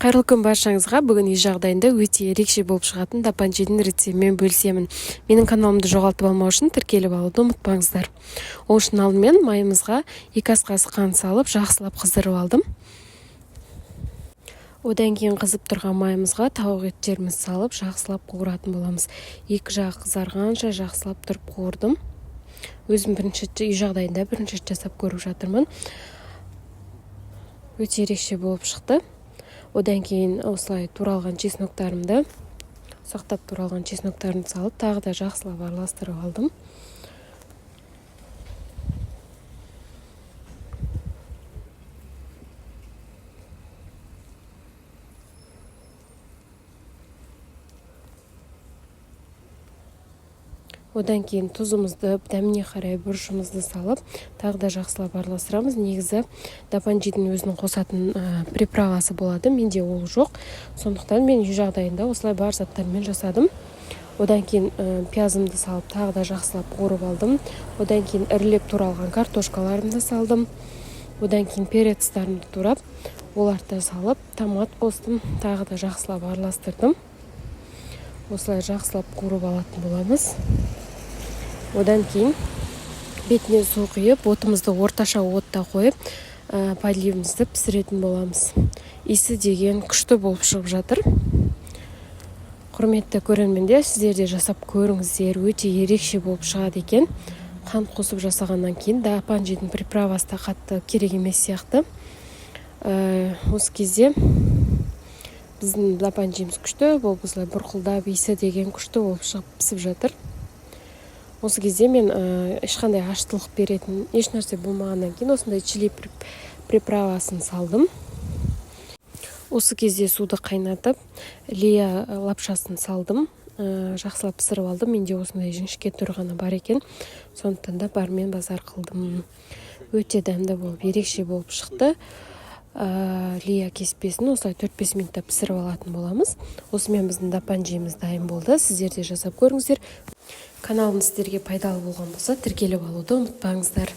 Қайырлы күн баршаңызға! Бүгін үй жағдайында өте ерекше болып шығатын дапанжидің рецептімен бөлісемін. Менің каналымды жоғалтып алмау үшін тіркеліп алуды ұмытпаңыздар. Ол үшін алдымен майымызға 2 ас қасық қант салып, жақсылап қыздырып алдым. Одан кейін қызып тұрған майымызға тауық еттерімізді салып, жақсылап қуыратын боламыз. Екі жағы қызарғанша жақсылап тұрып қуырдым. Өзім бірінші үй жағдайында бірінші рет жасап көріп жатырмын. Өте ерекше болып шықты. Одан кейін осылай туралған чесноктарымды, ұсақтап туралған чесноктарымды салып, тағы да жақсылап араластырып алдым. Одан кейін тұзымызды, дәміне қарай бұрышымызды салып, тағы да жақсылап араластырамыз. Негізі дапанжидің өзінің қосатын приправасы болады, менде ол жоқ. Сондықтан мен үй жағдайында осылай бар заттармен жасадым. Одан кейін пиязымды салып, тағы да жақсылап қуырып алдым. Одан кейін ірілеп туралған картошкаларымды салдым. Одан кейін перецтарымды турап, оларды да салып, томат қостым, тағы да жақсылап араластырдым. Осылай жақсылап қуырып алатын боламыз. Одан кейін бетіне су құйып, отымызды орташа отта қойып, подливімізді пісіретін боламыз. Иісі деген күшті болып шығып жатыр. Құрметті көрермендер, сіздер де жасап көріңіздер, өте ерекше болып шығады екен. Қант қосып жасағаннан кейін дапанжидің приправасы да қатты керек емес сияқты. Осы кезде біздің дапанжиіміз күшті болып осылай бұрқылдап, иісі деген күшті болып шығып пісіп жатыр. Осы кезде мен ешқандай аштылық беретін еш нәрсе болмағаннан кейін осындай чили приправасын салдым. Осы кезде суды қайнатып, лия лапшасын салдым. Жақсылап пісіріп алдым. Менде осындай жіңішке түрі ғана бар екен, сондықтан да бармен базар қылдым. Өте дәмді болып, ерекше болып шықты. Лия кеспесін осылай 4-5 минутта пісіріп алатын боламыз. Осымен біздің дапанжиіміз дайын болды. Сіздер де жасап көріңіздер. Каналым сіздерге пайдалы болған болса, тіркеліп алуды ұмытпаңыздар.